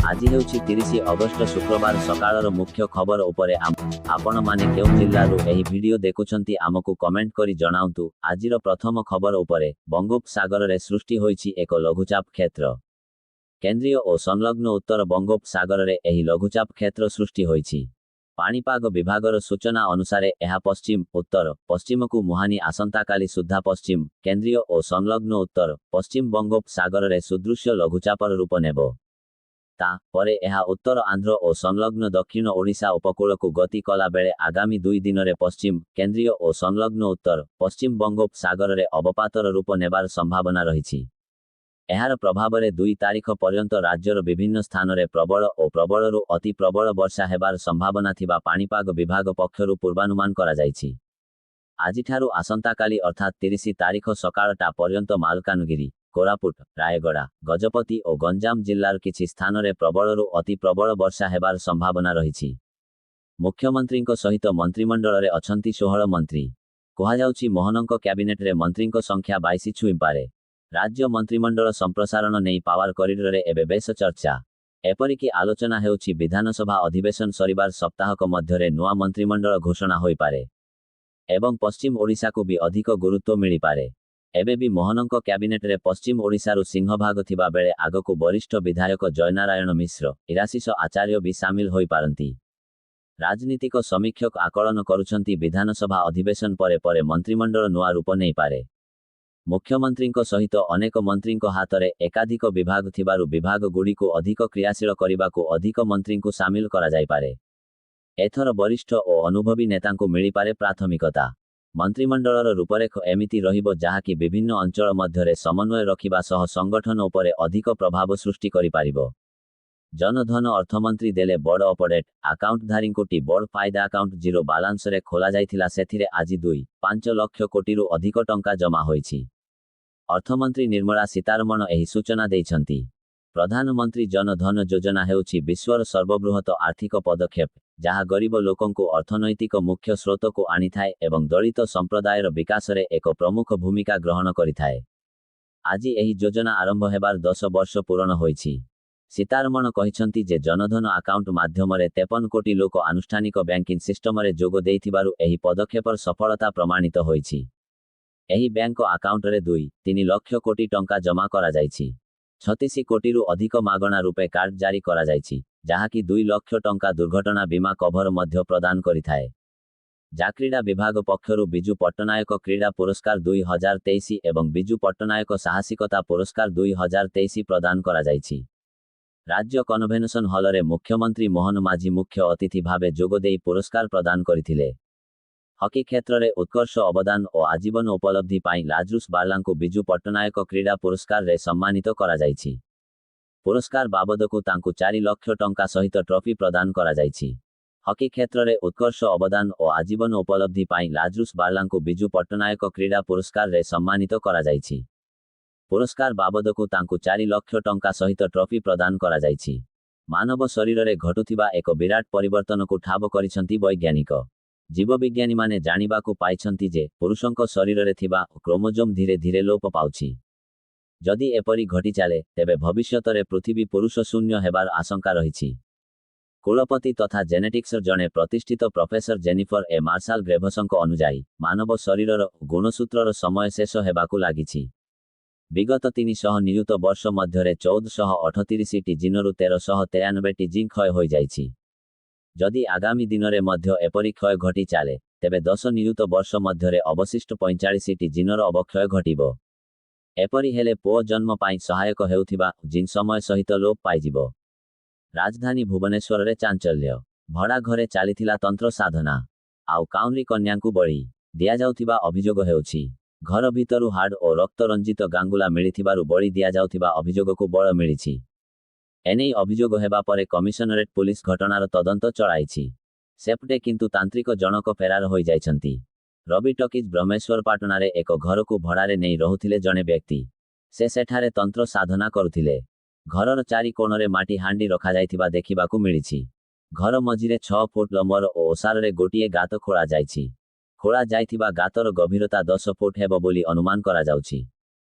ଆଜି ହେଉଛି 30 ଅଗଷ୍ଟ ଶୁକ୍ରବାର। ସକାଳର ମୁଖ୍ୟ ଖବର ଉପରେ ଆପଣମାନେ କେଉଁ ଜିଲ୍ଲାରୁ ଏହି ଭିଡିଓ ଦେଖୁଛନ୍ତି, ଆମକୁ କମେଣ୍ଟ କରି ଜଣାନ୍ତୁ। ଆଜିର ପ୍ରଥମ ଖବର ଉପରେ, ବଙ୍ଗୋପସାଗରରେ ସୃଷ୍ଟି ହୋଇଛି ଏକ ଲଘୁଚାପ କ୍ଷେତ୍ର। କେନ୍ଦ୍ରୀୟ ଓ ସଂଲଗ୍ନ ଉତ୍ତର ବଙ୍ଗୋପସାଗରରେ ଏହି ଲଘୁଚାପ କ୍ଷେତ୍ର ସୃଷ୍ଟି ହୋଇଛି। ପାଣିପାଗ ବିଭାଗର ସୂଚନା ଅନୁସାରେ ଏହା ପଶ୍ଚିମ ଉତ୍ତର ପଶ୍ଚିମକୁ ମୁହାଁଇ ଆସନ୍ତାକାଲି ସୁଦ୍ଧା ପଶ୍ଚିମ, କେନ୍ଦ୍ରୀୟ ଓ ସଂଲଗ୍ନ ଉତ୍ତର ପଶ୍ଚିମ ବଙ୍ଗୋପସାଗରରେ ସୁଦୃଶ୍ୟ ଲଘୁଚାପର ରୂପ ନେବ। ତା ପରେ ଏହା ଉତ୍ତର ଆନ୍ଧ୍ର ଓ ସଂଲଗ୍ନ ଦକ୍ଷିଣ ଓଡ଼ିଶା ଉପକୂଳକୁ ଗତି କଲା ବେଳେ ଆଗାମୀ 2 ଦିନରେ ପଶ୍ଚିମ, କେନ୍ଦ୍ରୀୟ ଓ ସଂଲଗ୍ନ ଉତ୍ତର ପଶ୍ଚିମ ବଙ୍ଗୋପସାଗରରେ ଅବପାତର ରୂପ ନେବାର ସମ୍ଭାବନା ରହିଛି। ଏହାର ପ୍ରଭାବରେ 2 ତାରିଖ ପର୍ଯ୍ୟନ୍ତ ରାଜ୍ୟର ବିଭିନ୍ନ ସ୍ଥାନରେ ପ୍ରବଳ ଓ ପ୍ରବଳରୁ ଅତି ପ୍ରବଳ ବର୍ଷା ହେବାର ସମ୍ଭାବନା ଥିବା ପାଣିପାଗ ବିଭାଗ ପକ୍ଷରୁ ପୂର୍ବାନୁମାନ କରାଯାଇଛି। ଆଜିଠାରୁ ଆସନ୍ତାକାଲି ଅର୍ଥାତ୍ 30 ତାରିଖ ସକାଳ ଟା ପର୍ଯ୍ୟନ୍ତ ମାଲକାନଗିରି, କୋରାପୁଟ, ରାୟଗଡ଼ା, ଗଜପତି ଓ ଗଞ୍ଜାମ ଜିଲ୍ଲାର କିଛି ସ୍ଥାନରେ ପ୍ରବଳରୁ ଅତି ପ୍ରବଳ ବର୍ଷା ହେବାର ସମ୍ଭାବନା ରହିଛି। ମୁଖ୍ୟମନ୍ତ୍ରୀଙ୍କ ସହିତ ମନ୍ତ୍ରିମଣ୍ଡଳରେ ଅଛନ୍ତି 16 ମନ୍ତ୍ରୀ। କୁହାଯାଉଛି, ମୋହନଙ୍କ କ୍ୟାବିନେଟରେ ମନ୍ତ୍ରୀଙ୍କ ସଂଖ୍ୟା 22 ଛୁଇଁପାରେ। ରାଜ୍ୟ ମନ୍ତ୍ରିମଣ୍ଡଳ ସମ୍ପ୍ରସାରଣ ନେଇ ପାୱାର କରିଡରରେ ଏବେ ବେଶ ଚର୍ଚ୍ଚା। ଏପରିକି ଆଲୋଚନା ହେଉଛି, ବିଧାନସଭା ଅଧିବେଶନ ସରିବାର ସପ୍ତାହକ ମଧ୍ୟରେ ନୂଆ ମନ୍ତ୍ରିମଣ୍ଡଳ ଘୋଷଣା ହୋଇପାରେ ଏବଂ ପଶ୍ଚିମ ଓଡ଼ିଶାକୁ ବି ଅଧିକ ଗୁରୁତ୍ୱ ମିଳିପାରେ। ଏବେ ବି ମୋହନଙ୍କ କ୍ୟାବିନେଟରେ ପଶ୍ଚିମ ଓଡ଼ିଶାରୁ ସିଂହଭାଗ ଥିବା ବେଳେ ଆଗକୁ ବରିଷ୍ଠ ବିଧାୟକ ଜୟନାରାୟଣ ମିଶ୍ର, ଇରାଶିଷ ଆଚାର୍ଯ୍ୟ ବି ସାମିଲ ହୋଇପାରନ୍ତି। ରାଜନୀତିକ ସମୀକ୍ଷକ ଆକଳନ କରୁଛନ୍ତି, ବିଧାନସଭା ଅଧିବେଶନ ପରେ ପରେ ମନ୍ତ୍ରିମଣ୍ଡଳ ନୂଆ ରୂପ ନେଇପାରେ। ମୁଖ୍ୟମନ୍ତ୍ରୀଙ୍କ ସହିତ ଅନେକ ମନ୍ତ୍ରୀଙ୍କ ହାତରେ ଏକାଧିକ ବିଭାଗ ଥିବାରୁ ବିଭାଗଗୁଡ଼ିକୁ ଅଧିକ କ୍ରିୟାଶୀଳ କରିବାକୁ ଅଧିକ ମନ୍ତ୍ରୀଙ୍କୁ ସାମିଲ କରାଯାଇପାରେ। ଏଥର ବରିଷ୍ଠ ଓ ଅନୁଭବୀ ନେତାଙ୍କୁ ମିଳିପାରେ ପ୍ରାଥମିକତା। ମନ୍ତ୍ରିମଣ୍ଡଳର ରୂପରେଖ ଏମିତି ରହିବ, ଯାହାକି ବିଭିନ୍ନ ଅଞ୍ଚଳ ମଧ୍ୟରେ ସମନ୍ୱୟ ରଖିବା ସହ ସଂଗଠନ ଉପରେ ଅଧିକ ପ୍ରଭାବ ସୃଷ୍ଟି କରିପାରିବ। ଜନଧନ: ଅର୍ଥମନ୍ତ୍ରୀ ଦେଲେ ବଡ଼ ଅପଡେଟ୍, ଆକାଉଣ୍ଟଧାରୀଙ୍କୁ ଟି ବଡ଼ ଫାଇଦା। ଆକାଉଣ୍ଟ ଜିରୋ ବାଲାନ୍ସରେ ଖୋଲାଯାଇଥିଲା, ସେଥିରେ ଆଜି 2.5 ଲକ୍ଷ କୋଟିରୁ ଅଧିକ ଟଙ୍କା ଜମା ହୋଇଛି। ଅର୍ଥମନ୍ତ୍ରୀ ନିର୍ମଳା ସୀତାରମଣ ଏହି ସୂଚନା ଦେଇଛନ୍ତି। ପ୍ରଧାନମନ୍ତ୍ରୀ ଜନ ଧନ ଯୋଜନା ହେଉଛି ବିଶ୍ୱର ସର୍ବବୃହତ ଆର୍ଥିକ ପଦକ୍ଷେପ, ଯାହା ଗରିବ ଲୋକଙ୍କୁ ଅର୍ଥନୈତିକ ମୁଖ୍ୟ ସ୍ରୋତକୁ ଆଣିଥାଏ ଏବଂ ଦଳିତ ସମ୍ପ୍ରଦାୟର ବିକାଶରେ ଏକ ପ୍ରମୁଖ ଭୂମିକା ଗ୍ରହଣ କରିଥାଏ। ଆଜି ଏହି ଯୋଜନା ଆରମ୍ଭ ହେବାର 10 ବର୍ଷ ପୂରଣ ହୋଇଛି। ସୀତାରମଣ କହିଛନ୍ତି ଯେ ଜନଧନ ଆକାଉଣ୍ଟ ମାଧ୍ୟମରେ 53 କୋଟି ଲୋକ ଆନୁଷ୍ଠାନିକ ବ୍ୟାଙ୍କିଂ ସିଷ୍ଟମରେ ଯୋଗ ଦେଇଥିବାରୁ ଏହି ପଦକ୍ଷେପର ସଫଳତା ପ୍ରମାଣିତ ହୋଇଛି। ଏହି ବ୍ୟାଙ୍କ ଆକାଉଣ୍ଟରେ 2-3 ଲକ୍ଷ କୋଟି ଟଙ୍କା ଜମା କରାଯାଇଛି। 36 କୋଟିରୁ ଅଧିକ ମାଗଣା ରୂପେ କାର୍ଡ ଜାରି କରାଯାଇଛି, ଯାହାକି 2 ଲକ୍ଷ ଟଙ୍କା ଦୁର୍ଘଟଣା ବୀମା କଭର ମଧ୍ୟ ପ୍ରଦାନ କରିଥାଏ। କ୍ରୀଡ଼ା ବିଭାଗ ପକ୍ଷରୁ ବିଜୁ ପଟ୍ଟନାୟକ କ୍ରୀଡ଼ା ପୁରସ୍କାର 2023 ଏବଂ ବିଜୁ ପଟ୍ଟନାୟକ ସାହସିକତା ପୁରସ୍କାର 2023 ପ୍ରଦାନ କରାଯାଇଛି। ରାଜ୍ୟ କନଭେନସନ ହଲରେ ମୁଖ୍ୟମନ୍ତ୍ରୀ ମୋହନ ମାଝୀ ମୁଖ୍ୟ ଅତିଥି ଭାବେ ଯୋଗଦେଇ ପୁରସ୍କାର ପ୍ରଦାନ କରିଥିଲେ। ହକି କ୍ଷେତ୍ରରେ ଉତ୍କର୍ଷ ଅବଦାନ ଓ ଆଜୀବନ ଉପଲବ୍ଧି ପାଇଁ ଲାଜରୁସ୍ ବାର୍ଲାଙ୍କୁ ବିଜୁ ପଟ୍ଟନାୟକ କ୍ରୀଡ଼ା ପୁରସ୍କାରରେ ସମ୍ମାନିତ କରାଯାଇଛି। ପୁରସ୍କାର ବାବଦକୁ ତାଙ୍କୁ 4 ଲକ୍ଷ ଟଙ୍କା ସହିତ ଟ୍ରଫି ପ୍ରଦାନ କରାଯାଇଛି। ହକି କ୍ଷେତ୍ରରେ ଉତ୍କର୍ଷ ଅବଦାନ ଓ ଆଜୀବନ ଉପଲବ୍ଧି ପାଇଁ ଲାଜରୁସ୍ ବାର୍ଲାଙ୍କୁ ବିଜୁ ପଟ୍ଟନାୟକ କ୍ରୀଡ଼ା ପୁରସ୍କାରରେ ସମ୍ମାନିତ କରାଯାଇଛି। ପୁରସ୍କାର ବାବଦକୁ ତାଙ୍କୁ 4 ଲକ୍ଷ ଟଙ୍କା ସହିତ ଟ୍ରଫି ପ୍ରଦାନ କରାଯାଇଛି। ମାନବ ଶରୀରରେ ଘଟୁଥିବା ଏକ ବିରାଟ ପରିବର୍ତ୍ତନକୁ ଠାବ କରିଛନ୍ତି ବୈଜ୍ଞାନିକ। ଜୀବବିଜ୍ଞାନୀମାନେ ଜାଣିବାକୁ ପାଇଛନ୍ତି ଯେ ପୁରୁଷଙ୍କ ଶରୀରରେ ଥିବା କ୍ରୋମୋଜୋମ୍ ଧୀରେ ଧୀରେ ଲୋପ ପାଉଛି। ଯଦି ଏପରି ଘଟିଚାଲେ, ତେବେ ଭବିଷ୍ୟତରେ ପୃଥିବୀ ପୁରୁଷ ଶୂନ୍ୟ ହେବାର ଆଶଙ୍କା ରହିଛି। କୁଳପତି ତଥା ଜେନେଟିକ୍ସର ଜଣେ ପ୍ରତିଷ୍ଠିତ ପ୍ରଫେସର ଜେନିଫର ଏ ମାର୍ଶାଲ ଗ୍ରେଭସଙ୍କ ଅନୁଯାୟୀ, ମାନବ ଶରୀରର ଗୁଣସୂତ୍ରର ସମୟ ଶେଷ ହେବାକୁ ଲାଗିଛି। ବିଗତ 300 ନିୟୁତ ବର୍ଷ ମଧ୍ୟରେ 1438ଟି ଜିନରୁ 1393ଟି ଜିନ୍ କ୍ଷୟ ହୋଇଯାଇଛି। ଯଦି ଆଗାମୀ ଦିନରେ ମଧ୍ୟ ଏପରି କ୍ଷୟ ଘଟି ଚାଲେ, ତେବେ 10 ନିୟୁତ ବର୍ଷ ମଧ୍ୟରେ ଅବଶିଷ୍ଟ 45ଟି ଜିନର ଅବକ୍ଷୟ ଘଟିବ। ଏପରି ହେଲେ ପୁଅ ଜନ୍ମ ପାଇଁ ସହାୟକ ହେଉଥିବା ଜିନ୍ ସମୟ ସହିତ ଲୋପ ପାଇଯିବ। ରାଜଧାନୀ ଭୁବନେଶ୍ୱରରେ ଚାଞ୍ଚଲ୍ୟ। ଭଡ଼ା ଘରେ ଚାଲିଥିଲା ତନ୍ତ୍ର ସାଧନା, ଆଉ କାଉଁରୀ କନ୍ୟାଙ୍କୁ ବଳି ଦିଆଯାଉଥିବା ଅଭିଯୋଗ ହେଉଛି। ଘର ଭିତରୁ ହାଡ ଓ ରକ୍ତ ରଞ୍ଜିତ ଗାଙ୍ଗୁଲା ମିଳିଥିବାରୁ ବଳି ଦିଆଯାଉଥିବା ଅଭିଯୋଗକୁ ବଳ ମିଳିଛି। ଏନେଇ ଅଭିଯୋଗ ହେବା ପରେ କମିଶନରେଟ୍ ପୁଲିସ ଘଟଣାର ତଦନ୍ତ ଚଳାଇଛି। ସେପଟେ କିନ୍ତୁ ତାନ୍ତ୍ରିକ ଜଣକ ଫେରାର ହୋଇଯାଇଛନ୍ତି। ରବି ଟକିଜ ବ୍ରହ୍ମେଶ୍ୱରପାଟଣାରେ ଏକ ଘରକୁ ଭଡ଼ାରେ ନେଇ ରହୁଥିଲେ ଜଣେ ବ୍ୟକ୍ତି। ସେ ସେଠାରେ ତନ୍ତ୍ର ସାଧନା କରୁଥିଲେ। ଘରର ଚାରି କୋଣରେ ମାଟି ହାଣ୍ଡି ରଖାଯାଇଥିବା ଦେଖିବାକୁ ମିଳିଛି। ଘର ମଝିରେ 6 ଫୁଟ ଲମ୍ବର ଓ ଓସାରରେ ଗୋଟିଏ ଗାତ ଖୋଳା ଯାଇଛି। ଖୋଳା ଯାଇଥିବା ଗାତର ଗଭୀରତା 10 ଫୁଟ ହେବ ବୋଲି ଅନୁମାନ କରାଯାଉଛି।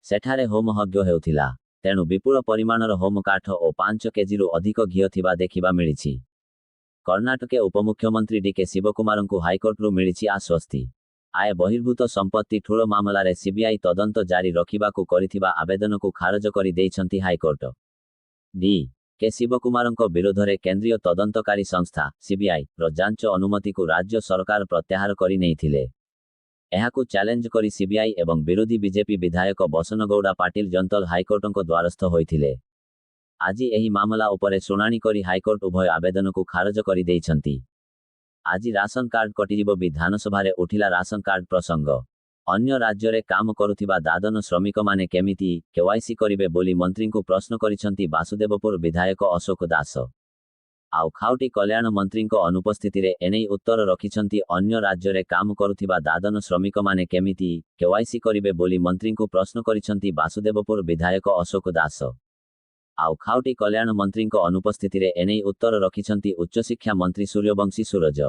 ସେଠାରେ ହୋମ ଯଜ୍ଞ ହେଉଥିଲା। ତେଣୁ ବିପୁଳ ପରିମାଣର ହୋମ କାଠ ଓ 5 କେଜିରୁ ଅଧିକ ଘିଅ ଥିବା ଦେଖିବା ମିଳିଛି। କର୍ଣ୍ଣାଟକ ଉପମୁଖ୍ୟମନ୍ତ୍ରୀ ଡିକେ ଶିବକୁମାରଙ୍କୁ ହାଇକୋର୍ଟରୁ ମିଳିଛି ଆଶ୍ୱସ୍ତି। ଆୟ ବହିର୍ଭୂତ ସମ୍ପତ୍ତି ଠୁଳ ମାମଲାରେ ସିବିଆଇ ତଦନ୍ତ ଜାରି ରଖିବାକୁ କରିଥିବା ଆବେଦନକୁ ଖାରଜ କରି ଦେଇଛନ୍ତି ହାଇକୋର୍ଟ। ଡି କେ ଶିବକୁମାରଙ୍କ ବିରୋଧରେ କେନ୍ଦ୍ରୀୟ ତଦନ୍ତକାରୀ ସଂସ୍ଥା ସିବିଆଇ ର ଯାଞ୍ଚ ଅନୁମତିକୁ ରାଜ୍ୟ ସରକାର ପ୍ରତ୍ୟାହାର କରି ନେଇଥିଲେ। ଏହାକୁ ଚ୍ୟାଲେଞ୍ଜ କରି ସିବିଆଇ ଏବଂ ବିରୋଧୀ ବିଜେପି ବିଧାୟକ ବସନଗୌଡ଼ା ପାଟିଲ ଯନ୍ତଲ ହାଇକୋର୍ଟଙ୍କ ଦ୍ୱାରସ୍ଥ ହୋଇଥିଲେ। ଆଜି ଏହି ମାମଲା ଉପରେ ଶୁଣାଣି କରି ହାଇକୋର୍ଟ ଉଭୟ ଆବେଦନକୁ ଖାରଜ କରି ଦେଇଛନ୍ତି। ଆଜି ରାସନ କାର୍ଡ କଟିଯିବ। ବିଧାନସଭାରେ ଉଠିଲା ରାସନ କାର୍ଡ ପ୍ରସଙ୍ଗ। ଅନ୍ୟ ରାଜ୍ୟରେ କାମ କରୁଥିବା ଦାଦନ ଶ୍ରମିକମାନେ କେମିତି କେୱାଇସି କରିବେ ବୋଲି ମନ୍ତ୍ରୀଙ୍କୁ ପ୍ରଶ୍ନ କରିଛନ୍ତି ବାସୁଦେବପୁର ବିଧାୟକ ଅଶୋକ ଦାସ। ଆଉ ଖାଉଟି କଲ୍ୟାଣ ମନ୍ତ୍ରୀଙ୍କ ଅନୁପସ୍ଥିତିରେ ଏନେଇ ଉତ୍ତର ରଖିଛନ୍ତି। ଅନ୍ୟ ରାଜ୍ୟରେ କାମ କରୁଥିବା ଦାଦନ ଶ୍ରମିକମାନେ କେମିତି କେୱାଇସି କରିବେ ବୋଲି ମନ୍ତ୍ରୀଙ୍କୁ ପ୍ରଶ୍ନ କରିଛନ୍ତି ବାସୁଦେବପୁର ବିଧାୟକ ଅଶୋକ ଦାସ। ଆଉ ଖାଉଟି କଲ୍ୟାଣ ମନ୍ତ୍ରୀଙ୍କ ଅନୁପସ୍ଥିତିରେ ଏନେଇ ଉତ୍ତର ରଖିଛନ୍ତି ଉଚ୍ଚଶିକ୍ଷା ମନ୍ତ୍ରୀ ସୂର୍ଯ୍ୟବଂଶୀ ସୂରଜ।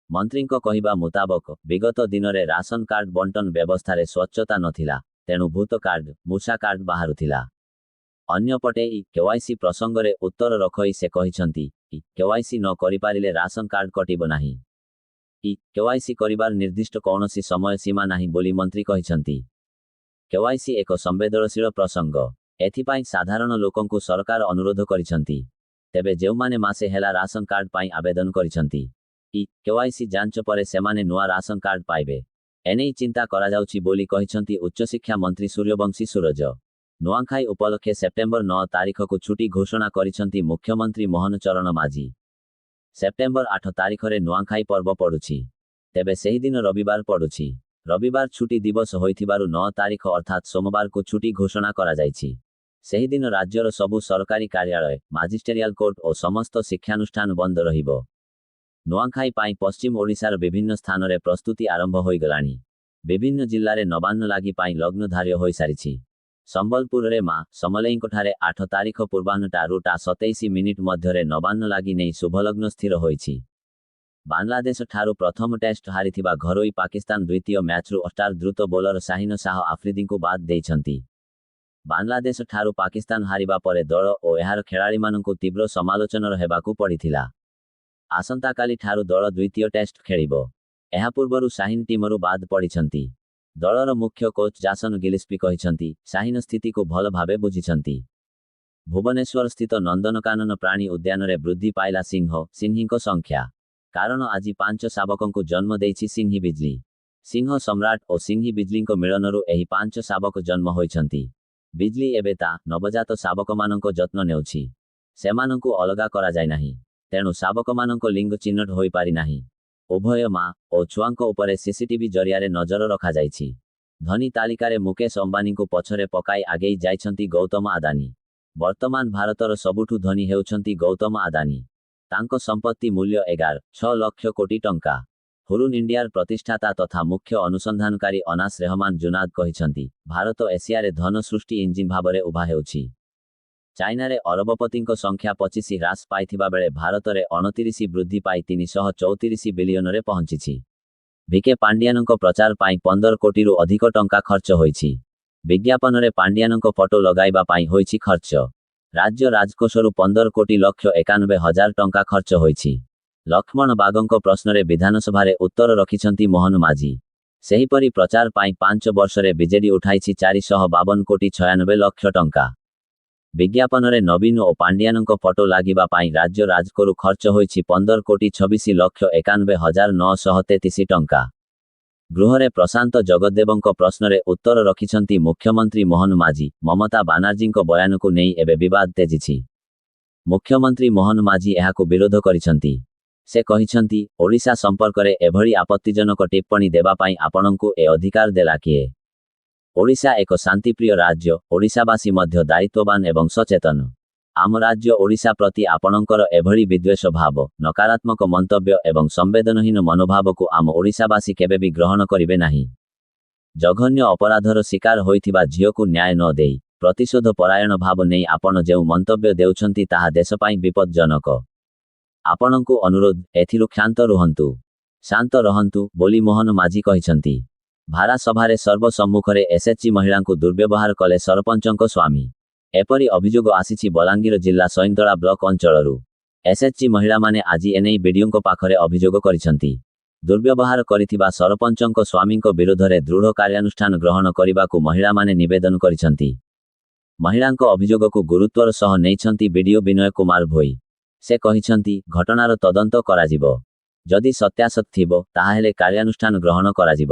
ମନ୍ତ୍ରୀଙ୍କ କହିବା ମୁତାବକ, ବିଗତ ଦିନରେ ରାସନ କାର୍ଡ ବଣ୍ଟନ ବ୍ୟବସ୍ଥାରେ ସ୍ୱଚ୍ଛତା ନଥିଲା, ତେଣୁ ଭୂତ କାର୍ଡ, ମୂଷା କାର୍ଡ ବାହାରୁଥିଲା। ଅନ୍ୟପଟେ ଇ କେୱାଇସି ପ୍ରସଙ୍ଗରେ ଉତ୍ତର ରଖି ସେ କହିଛନ୍ତି, ଇ କେୱାଇସି ନ କରିପାରିଲେ ରାସନ କାର୍ଡ କଟିବ ନାହିଁ। ଇ କେୱାଇସି କରିବାର ନିର୍ଦ୍ଦିଷ୍ଟ କୌଣସି ସମୟ ସୀମା ନାହିଁ ବୋଲି ମନ୍ତ୍ରୀ କହିଛନ୍ତି। କେୱାଇସି ଏକ ସମ୍ବେଦନଶୀଳ ପ୍ରସଙ୍ଗ। ଏଥିପାଇଁ ସାଧାରଣ ଲୋକଙ୍କୁ ସରକାର ଅନୁରୋଧ କରିଛନ୍ତି। ତେବେ ଯେଉଁମାନେ ମାସେ ହେଲା ରାସନ କାର୍ଡ ପାଇଁ ଆବେଦନ କରିଛନ୍ତି, ଇ କେୱାଇସି ଯାଞ୍ଚ ପରେ ସେମାନେ ନୂଆ ରାସନ କାର୍ଡ ପାଇବେ। ଏନେଇ ଚିନ୍ତା କରାଯାଉଛି ବୋଲି କହିଛନ୍ତି ଉଚ୍ଚଶିକ୍ଷା ମନ୍ତ୍ରୀ ସୂର୍ଯ୍ୟବଂଶୀ ସୂରଜ। ନୂଆଖାଇ ଉପଲକ୍ଷେ ସେପ୍ଟେମ୍ବର 9 ତାରିଖକୁ ଛୁଟି ଘୋଷଣା କରିଛନ୍ତି ମୁଖ୍ୟମନ୍ତ୍ରୀ ମୋହନ ଚରଣ ମାଝୀ। ସେପ୍ଟେମ୍ବର 8 ତାରିଖରେ ନୂଆଖାଇ ପର୍ବ ପଡୁଛି। ତେବେ ସେହିଦିନ ରବିବାର ପଡୁଛି। ରବିବାର ଛୁଟି ଦିବସ ହୋଇଥିବାରୁ 9 ତାରିଖ ଅର୍ଥାତ୍ ସୋମବାରକୁ ଛୁଟି ଘୋଷଣା କରାଯାଇଛି। ସେହିଦିନ ରାଜ୍ୟର ସବୁ ସରକାରୀ କାର୍ଯ୍ୟାଳୟ, ମାଜିଷ୍ଟେରିଆଲ କୋର୍ଟ ଓ ସମସ୍ତ ଶିକ୍ଷାନୁଷ୍ଠାନ ବନ୍ଦ ରହିବ। ନୂଆଖାଇ ପାଇଁ ପଶ୍ଚିମ ଓଡ଼ିଶାର ବିଭିନ୍ନ ସ୍ଥାନରେ ପ୍ରସ୍ତୁତି ଆରମ୍ଭ ହୋଇଗଲାଣି। ବିଭିନ୍ନ ଜିଲ୍ଲାରେ ନବାନ୍ନ ଲାଗି ପାଇଁ ଲଗ୍ନ ଧାର୍ଯ୍ୟ ହୋଇସାରିଛି। ସମ୍ବଲପୁରରେ ମା ସମଲେଇଙ୍କଠାରେ 8 ତାରିଖ ପୂର୍ବାହ୍ନ ଟାରୁ ଟା 27 ମିନିଟ୍ ମଧ୍ୟରେ ନବାନ୍ନ ଲାଗି ନେଇ ଶୁଭଲଗ୍ନ ସ୍ଥିର ହୋଇଛି। ବାଂଲାଦେଶ ଠାରୁ ପ୍ରଥମ ଟେଷ୍ଟ ହାରିଥିବା ଘରୋଇ ପାକିସ୍ତାନ ଦ୍ୱିତୀୟ ମ୍ୟାଚ୍ରୁ ଷ୍ଟାର ଦ୍ରୁତ ବୋଲର ଶାହିନ ଶାହ ଆଫ୍ରିଦିଙ୍କୁ ବାଦ୍ ଦେଇଛନ୍ତି। ବାଂଲାଦେଶ ଠାରୁ ପାକିସ୍ତାନ ହାରିବା ପରେ ଦଳ ଓ ଏହାର ଖେଳାଳିମାନଙ୍କୁ ତୀବ୍ର ସମାଲୋଚନାର ହେବାକୁ ପଡ଼ିଥିଲା। ଆସନ୍ତାକାଲି ଠାରୁ ଦଳ ଦ୍ୱିତୀୟ ଟେଷ୍ଟ ଖେଳିବ। ଏହା ପୂର୍ବରୁ ଶାହିନ ଟିମରୁ ବାଦ୍ ପଡ଼ିଛନ୍ତି। ଦଳର ମୁଖ୍ୟ କୋଚ୍ ଜାସନ ଗିଲିସ୍ପି କହିଛନ୍ତି, ଶାହିନ ସ୍ଥିତିକୁ ଭଲ ଭାବେ ବୁଝିଛନ୍ତି। ଭୁବନେଶ୍ୱର ସ୍ଥିତ ନନ୍ଦନକାନନ ପ୍ରାଣୀ ଉଦ୍ୟାନରେ ବୃଦ୍ଧି ପାଇଲା ସିଂହ, ସିଂହୀଙ୍କ ସଂଖ୍ୟା। କାରଣ ଆଜି ପାଞ୍ଚ ଶାବକଙ୍କୁ ଜନ୍ମ ଦେଇଛି ସିଂହୀ ବିଜଲି। ସିଂହ ସମ୍ରାଟ ଓ ସିଂହୀ ବିଜଲିଙ୍କ ମିଳନରୁ ଏହି ପାଞ୍ଚ ଶାବକ ଜନ୍ମ ହୋଇଛନ୍ତି। ବିଜଲି ଏବେ ତା ନବଜାତ ଶାବକମାନଙ୍କ ଯତ୍ନ ନେଉଛି। ସେମାନଙ୍କୁ ଅଲଗା କରାଯାଇନାହିଁ। ତେଣୁ ଶାବକମାନଙ୍କ ଲିଙ୍ଗ ଚିହ୍ନଟ ହୋଇପାରିନାହିଁ। ଉଭୟ ମା ଓ ଛୁଆଙ୍କ ଉପରେ ସିସିଟିଭି ଜରିଆରେ ନଜର ରଖାଯାଇଛି। ଧନୀ ତାଲିକାରେ ମୁକେଶ ଅମ୍ବାନୀଙ୍କୁ ପଛରେ ପକାଇ ଆଗେଇ ଯାଇଛନ୍ତି ଗୌତମ ଆଦାନୀ। ବର୍ତ୍ତମାନ ଭାରତର ସବୁଠୁ ଧନୀ ହେଉଛନ୍ତି ଗୌତମ ଆଦାନୀ। ତାଙ୍କ ସମ୍ପତ୍ତି ମୂଲ୍ୟ 11.6 ଲକ୍ଷ କୋଟି ଟଙ୍କା। ହୁରୁନ୍ ଇଣ୍ଡିଆର ପ୍ରତିଷ୍ଠାତା ତଥା ମୁଖ୍ୟ ଅନୁସନ୍ଧାନକାରୀ ଅନାସ ରେହମାନ ଜୁନାଦ କହିଛନ୍ତି, ଭାରତ ଏସିଆରେ ଧନ ସୃଷ୍ଟି ଇଞ୍ଜିନ୍ ଭାବରେ ଉଭା ହେଉଛି। ଚାଇନାରେ ଅରବପତିଙ୍କ ସଂଖ୍ୟା 25 ହ୍ରାସ ପାଇଥିବା ବେଳେ ଭାରତରେ 29 ବୃଦ୍ଧି ପାଇ 334 ବିଲିୟନରେ ପହଞ୍ଚିଛି। ଭିକେ ପାଣ୍ଡିଆନଙ୍କ ପ୍ରଚାର ପାଇଁ 15 କୋଟିରୁ ଅଧିକ ଟଙ୍କା ଖର୍ଚ୍ଚ ହୋଇଛି। ବିଜ୍ଞାପନରେ ପାଣ୍ଡିଆନଙ୍କ ଫଟୋ ଲଗାଇବା ପାଇଁ ହୋଇଛି ଖର୍ଚ୍ଚ। ରାଜ୍ୟ ରାଜକୋଷରୁ 15 କୋଟି ଲକ୍ଷ 91 ହଜାର ଟଙ୍କା ଖର୍ଚ୍ଚ ହୋଇଛି। ଲକ୍ଷ୍ମଣ ବାଗଙ୍କ ପ୍ରଶ୍ନରେ ବିଧାନସଭାରେ ଉତ୍ତର ରଖିଛନ୍ତି ମୋହନ ମାଝୀ। ସେହିପରି ପ୍ରଚାର ପାଇଁ 5 ବର୍ଷରେ ବିଜେଡି ଉଠାଇଛି 452 କୋଟି 96 ଲକ୍ଷ ଟଙ୍କା। ବିଜ୍ଞାପନରେ ନବୀନ ଓ ପାଣ୍ଡିଆନଙ୍କ ଫଟୋ ଲାଗିବା ପାଇଁ ରାଜ୍ୟ ରାଜକୋଷରୁ ଖର୍ଚ୍ଚ ହୋଇଛି 15 କୋଟି 26 ଲକ୍ଷ 91 ହଜାର 933 ଟଙ୍କା। ଗୃହରେ ପ୍ରଶାନ୍ତ ଜଗଦ୍ଦେବଙ୍କ ପ୍ରଶ୍ନରେ ଉତ୍ତର ରଖିଛନ୍ତି ମୁଖ୍ୟମନ୍ତ୍ରୀ ମୋହନ ମାଝୀ। ମମତା ବାନାର୍ଜୀଙ୍କ ବୟାନକୁ ନେଇ ଏବେ ବିବାଦ ତେଜିଛି। ମୁଖ୍ୟମନ୍ତ୍ରୀ ମୋହନ ମାଝୀ ଏହାକୁ ବିରୋଧ କରିଛନ୍ତି। ସେ କହିଛନ୍ତି, ଓଡ଼ିଶା ସମ୍ପର୍କରେ ଏଭଳି ଆପତ୍ତିଜନକ ଟିପ୍ପଣୀ ଦେବା ପାଇଁ ଆପଣଙ୍କୁ ଏ ଅଧିକାର ଦେଲା କିଏ? ଓଡ଼ିଶା ଏକ ଶାନ୍ତିପ୍ରିୟ ରାଜ୍ୟ। ଓଡ଼ିଶାବାସୀ ମଧ୍ୟ ଦାୟିତ୍ୱବାନ ଏବଂ ସଚେତନ। ଆମ ରାଜ୍ୟ ଓଡ଼ିଶା ପ୍ରତି ଆପଣଙ୍କର ଏଭଳି ବିଦ୍ୱେଷ ଭାବ, ନକାରାତ୍ମକ ମନ୍ତବ୍ୟ ଏବଂ ସମ୍ବେଦନହୀନ ମନୋଭାବକୁ ଆମ ଓଡ଼ିଶାବାସୀ କେବେ ବି ଗ୍ରହଣ କରିବେ ନାହିଁ। ଜଘନ୍ୟ ଅପରାଧର ଶିକାର ହୋଇଥିବା ଝିଅକୁ ନ୍ୟାୟ ନ ଦେଇ ପ୍ରତିଶୋଧ ପରାୟଣ ଭାବ ନେଇ ଆପଣ ଯେଉଁ ମନ୍ତବ୍ୟ ଦେଉଛନ୍ତି, ତାହା ଦେଶ ପାଇଁ ବିପଜ୍ଜନକ। ଆପଣଙ୍କୁ ଅନୁରୋଧ, ଏଥିରୁ କ୍ଷାନ୍ତ ରୁହନ୍ତୁ, ଶାନ୍ତ ରହନ୍ତୁ ବୋଲି ମୋହନ ମାଝୀ କହିଛନ୍ତି। ଭାରା ସଭାରେ ସର୍ବସମ୍ମୁଖରେ ଏସ୍ଏଚ୍ଜି ମହିଳାଙ୍କୁ ଦୁର୍ବ୍ୟବହାର କଲେ ସରପଞ୍ଚଙ୍କ ସ୍ୱାମୀ। ଏପରି ଅଭିଯୋଗ ଆସିଛି ବଲାଙ୍ଗୀର ଜିଲ୍ଲା ସଇଁନ୍ତଳା ବ୍ଲକ ଅଞ୍ଚଳରୁ। ଏସ୍ଏଚ୍ଜି ମହିଳାମାନେ ଆଜି ଏନେଇ ବିଡିଓଙ୍କ ପାଖରେ ଅଭିଯୋଗ କରିଛନ୍ତି। ଦୁର୍ବ୍ୟବହାର କରିଥିବା ସରପଞ୍ଚଙ୍କ ସ୍ୱାମୀଙ୍କ ବିରୋଧରେ ଦୃଢ଼ କାର୍ଯ୍ୟାନୁଷ୍ଠାନ ଗ୍ରହଣ କରିବାକୁ ମହିଳାମାନେ ନିବେଦନ କରିଛନ୍ତି। ମହିଳାଙ୍କ ଅଭିଯୋଗକୁ ଗୁରୁତ୍ୱର ସହ ନେଇଛନ୍ତି ବିଡିଓ ବିନୟ କୁମାର ଭୋଇ। ସେ କହିଛନ୍ତି, ଘଟଣାର ତଦନ୍ତ କରାଯିବ। ଯଦି ସତ୍ୟାସତ ଥିବ, ତାହାହେଲେ କାର୍ଯ୍ୟାନୁଷ୍ଠାନ ଗ୍ରହଣ କରାଯିବ।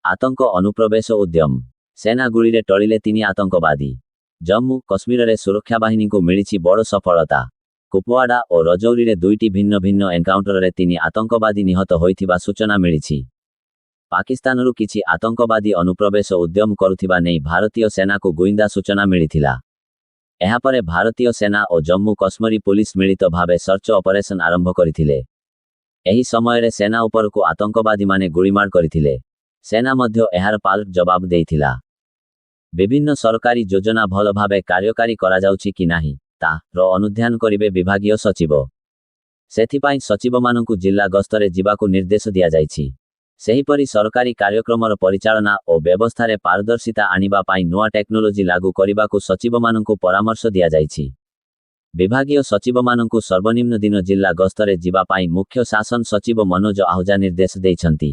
ଆତଙ୍କ ଅନୁପ୍ରବେଶ ଉଦ୍ୟମ। ସେନା ଗୁଳିରେ ଟଳିଲେ ତିନି ଆତଙ୍କବାଦୀ। ଜମ୍ମୁ କଶ୍ମୀରରେ ସୁରକ୍ଷାବାହିନୀଙ୍କୁ ମିଳିଛି ବଡ଼ ସଫଳତା। କୁପୱାଡା ଓ ରଜୌରୀରେ ଦୁଇଟି ଭିନ୍ନ ଭିନ୍ନ ଏନକାଉଣ୍ଟରରେ ତିନି ଆତଙ୍କବାଦୀ ନିହତ ହୋଇଥିବା ସୂଚନା ମିଳିଛି। ପାକିସ୍ତାନରୁ କିଛି ଆତଙ୍କବାଦୀ ଅନୁପ୍ରବେଶ ଉଦ୍ୟମ କରୁଥିବା ନେଇ ଭାରତୀୟ ସେନାକୁ ଗୁଇନ୍ଦା ସୂଚନା ମିଳିଥିଲା। ଏହାପରେ ଭାରତୀୟ ସେନା ଓ ଜମ୍ମୁ କଶ୍ମୀର ପୁଲିସ ମିଳିତ ଭାବେ ସର୍ଚ୍ଚ ଅପରେସନ ଆରମ୍ଭ କରିଥିଲେ। ଏହି ସମୟରେ ସେନା ଉପରକୁ ଆତଙ୍କବାଦୀମାନେ ଗୁଳିମାଡ଼ କରିଥିଲେ। ସେନା ମଧ୍ୟ ଏହାର ପାଲଟ ଜବାବ ଦେଇଥିଲା। ବିଭିନ୍ନ ସରକାରୀ ଯୋଜନା ଭଲ ଭାବେ କାର୍ଯ୍ୟକାରୀ କରାଯାଉଛି କି ନାହିଁ, ତାର ଅନୁଧ୍ୟାନ କରିବେ ବିଭାଗୀୟ ସଚିବ। ସେଥିପାଇଁ ସଚିବମାନଙ୍କୁ ଜିଲ୍ଲା ଗସ୍ତରେ ଯିବାକୁ ନିର୍ଦ୍ଦେଶ ଦିଆଯାଇଛି। ସେହିପରି ସରକାରୀ କାର୍ଯ୍ୟକ୍ରମର ପରିଚାଳନା ଓ ବ୍ୟବସ୍ଥାରେ ପାରଦର୍ଶିତା ଆଣିବା ପାଇଁ ନୂଆ ଟେକ୍ନୋଲୋଜି ଲାଗୁ କରିବାକୁ ସଚିବମାନଙ୍କୁ ପରାମର୍ଶ ଦିଆଯାଇଛି। ବିଭାଗୀୟ ସଚିବମାନଙ୍କୁ ସର୍ବନିମ୍ନ ଦିନ ଜିଲ୍ଲା ଗସ୍ତରେ ଯିବା ପାଇଁ ମୁଖ୍ୟ ଶାସନ ସଚିବ ମନୋଜ ଆହୁଜା ନିର୍ଦ୍ଦେଶ ଦେଇଛନ୍ତି।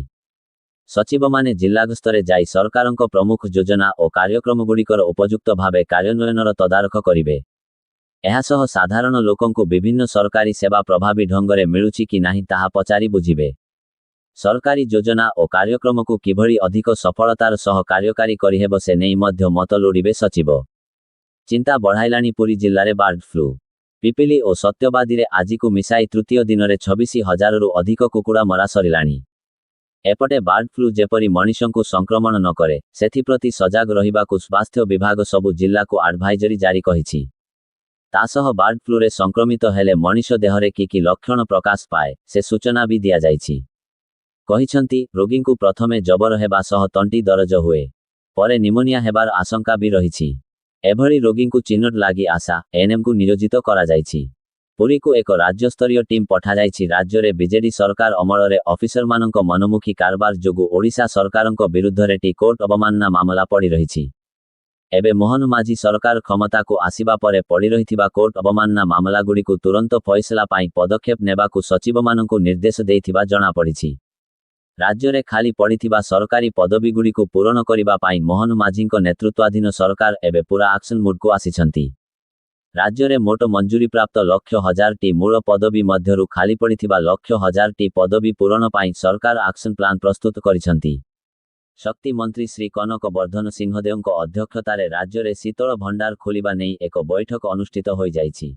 ସଚିବମାନେ ଜିଲ୍ଲା ଗସ୍ତରେ ଯାଇ ସରକାରଙ୍କ ପ୍ରମୁଖ ଯୋଜନା ଓ କାର୍ଯ୍ୟକ୍ରମଗୁଡ଼ିକର ଉପଯୁକ୍ତ ଭାବେ କାର୍ଯ୍ୟାନ୍ୱୟନର ତଦାରଖ କରିବେ। ଏହାସହ ସାଧାରଣ ଲୋକଙ୍କୁ ବିଭିନ୍ନ ସରକାରୀ ସେବା ପ୍ରଭାବୀ ଢଙ୍ଗରେ ମିଳୁଛି କି ନାହିଁ, ତାହା ପଚାରି ବୁଝିବେ। ସରକାରୀ ଯୋଜନା ଓ କାର୍ଯ୍ୟକ୍ରମକୁ କିଭଳି ଅଧିକ ସଫଳତାର ସହ କାର୍ଯ୍ୟକାରୀ କରିହେବ, ସେ ନେଇ ମଧ୍ୟ ମତ ଲୋଡ଼ିବେ ସଚିବ। ଚିନ୍ତା ବଢ଼ାଇଲାଣି ପୁରୀ ଜିଲ୍ଲାରେ ବାର୍ଡ ଫ୍ଲୁ। ପିପିଲି ଓ ସତ୍ୟବାଦୀରେ ଆଜିକୁ ମିଶାଇ ତୃତୀୟ ଦିନରେ 26 ହଜାରରୁ ଅଧିକ କୁକୁଡ଼ା ମରା ସରିଲାଣି। ଏପଟେ ବାର୍ଡ ଫ୍ଲୁ ଯେପରି ମଣିଷଙ୍କୁ ସଂକ୍ରମଣ ନ କରେ, ସେଥିପ୍ରତି ସଜାଗ ରହିବାକୁ ସ୍ୱାସ୍ଥ୍ୟ ବିଭାଗ ସବୁ ଜିଲ୍ଲାକୁ ଆଡଭାଇଜରୀ ଜାରି କରିଛି। ତାସହ ବାର୍ଡ ଫ୍ଲୁରେ ସଂକ୍ରମିତ ହେଲେ ମଣିଷ ଦେହରେ କି କି ଲକ୍ଷଣ ପ୍ରକାଶ ପାଏ, ସେ ସୂଚନା ବି ଦିଆଯାଇଛି। କହିଛନ୍ତି, ରୋଗୀଙ୍କୁ ପ୍ରଥମେ ଜବର ହେବା ସହ ତଣ୍ଟି ଦରଜ ହୁଏ। ପରେ ନିମୋନିଆ ହେବାର ଆଶଙ୍କା ବି ରହିଛି। ଏଭଳି ରୋଗୀଙ୍କୁ ଚିହ୍ନଟ ଲାଗି ଆଶା, ଏଏନ୍ଏମ୍କୁ ନିୟୋଜିତ କରାଯାଇଛି। ପୁରୀକୁ ଏକ ରାଜ୍ୟସ୍ତରୀୟ ଟିମ୍ ପଠାଯାଇଛି। ରାଜ୍ୟରେ ବିଜେଡି ସରକାର ଅମଳରେ ଅଫିସରମାନଙ୍କ ମନମୁଖୀ କାରବାର ଯୋଗୁଁ ଓଡ଼ିଶା ସରକାରଙ୍କ ବିରୁଦ୍ଧରେ ଟି କୋର୍ଟ ଅବମାନନା ମାମଲା ପଡ଼ିରହିଛି। ଏବେ ମୋହନ ମାଝୀ ସରକାର କ୍ଷମତାକୁ ଆସିବା ପରେ ପଡ଼ିରହିଥିବା କୋର୍ଟ ଅବମାନନା ମାମଲାଗୁଡ଼ିକୁ ତୁରନ୍ତ ଫଇସଲା ପାଇଁ ପଦକ୍ଷେପ ନେବାକୁ ସଚିବମାନଙ୍କୁ ନିର୍ଦ୍ଦେଶ ଦେଇଥିବା ଜଣାପଡ଼ିଛି। ରାଜ୍ୟରେ ଖାଲି ପଡ଼ିଥିବା ସରକାରୀ ପଦବୀଗୁଡ଼ିକୁ ପୂରଣ କରିବା ପାଇଁ ମୋହନ ମାଝୀଙ୍କ ନେତୃତ୍ୱାଧୀନ ସରକାର ଏବେ ପୂରା ଆକ୍ସନ ମୁଡ୍କୁ ଆସିଛନ୍ତି। ରାଜ୍ୟରେ ମୋଟ ମଞ୍ଜୁରୀପ୍ରାପ୍ତ ଲକ୍ଷ ହଜାରଟି ମୂଳ ପଦବୀ ମଧ୍ୟରୁ ଖାଲି ପଡ଼ିଥିବା ଲକ୍ଷ ହଜାରଟି ପଦବୀ ପୂରଣ ପାଇଁ ସରକାର ଆକ୍ସନ ପ୍ଲାନ୍ ପ୍ରସ୍ତୁତ କରିଛନ୍ତି। ଶକ୍ତି ମନ୍ତ୍ରୀ ଶ୍ରୀ କନକ ବର୍ଦ୍ଧନ ସିଂହଦେଓଙ୍କ ଅଧ୍ୟକ୍ଷତାରେ ରାଜ୍ୟରେ ଶୀତଳ ଭଣ୍ଡାର ଖୋଲିବା ନେଇ ଏକ ବୈଠକ ଅନୁଷ୍ଠିତ ହୋଇଯାଇଛି।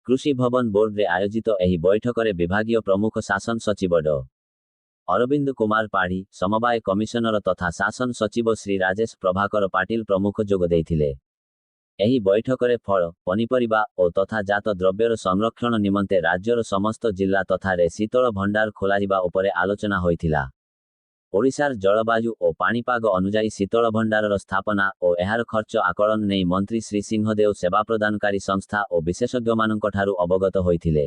କୃଷି ଭବନ ବୋର୍ଡରେ ଆୟୋଜିତ ଏହି ବୈଠକରେ ବିଭାଗୀୟ ପ୍ରମୁଖ ଶାସନ ସଚିବ ଡ. ଅରବିନ୍ଦ କୁମାର ପାଢ଼ୀ, ସମବାୟ କମିଶନର ତଥା ଶାସନ ସଚିବ ଶ୍ରୀ ରାଜେଶ ପ୍ରଭାକର ପାଟିଲ ପ୍ରମୁଖ ଯୋଗ ଦେଇଥିଲେ। ଏହି ବୈଠକରେ ଫଳ, ପନିପରିବା ଓ ତଥା ଜାତ ଦ୍ରବ୍ୟର ସଂରକ୍ଷଣ ନିମନ୍ତେ ରାଜ୍ୟର ସମସ୍ତ ଜିଲ୍ଲା ତଥାରେ ଶୀତଳ ଭଣ୍ଡାର ଖୋଲାଯିବା ଉପରେ ଆଲୋଚନା ହୋଇଥିଲା। ଓଡ଼ିଶାର ଜଳବାୟୁ ଓ ପାଣିପାଗ ଅନୁଯାୟୀ ଶୀତଳ ଭଣ୍ଡାରର ସ୍ଥାପନା ଓ ଏହାର ଖର୍ଚ୍ଚ ଆକଳନ ନେଇ ମନ୍ତ୍ରୀ ଶ୍ରୀ ସିଂହଦେଓ ସେବା ପ୍ରଦାନକାରୀ ସଂସ୍ଥା ଓ ବିଶେଷଜ୍ଞମାନଙ୍କଠାରୁ ଅବଗତ ହୋଇଥିଲେ।